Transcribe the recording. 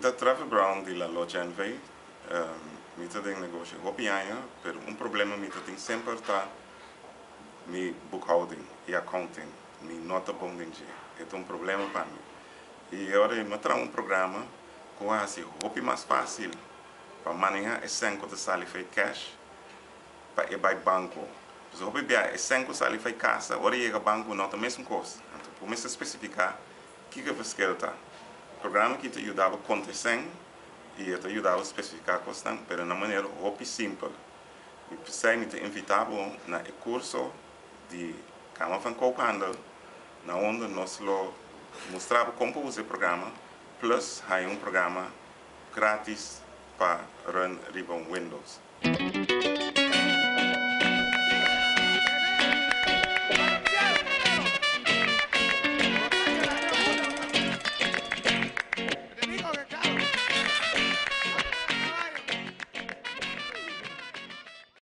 ta Trevor Brown di La Locha NV. Mi ta den negoshi hopi aña, pero un problema mi ta tin semper ta mi boekhouding y accounting. Mi no ta bon den dje. E ta un problema pa mi. Y awor mi a traha un programa cu a haci hopi mas facil pa maneha e cen cu ta sali fey cash pa e bay banco. Pues hopi bia e cen cu sali fey casa, ora yega banco no ta mesun cos. Anto bo mester specifica kico e verschil ta. Programa aki ta yuda bo conta e cen y e ta yuda bo specifica cosnan, pero na manera hopi simpel. Y p'esey mi ta invita bo na e curso di Kamer van Koophandel, na unda nos lo mustra bo con pa usa e programa, plus haya un programa gratis pa run riba un Windows.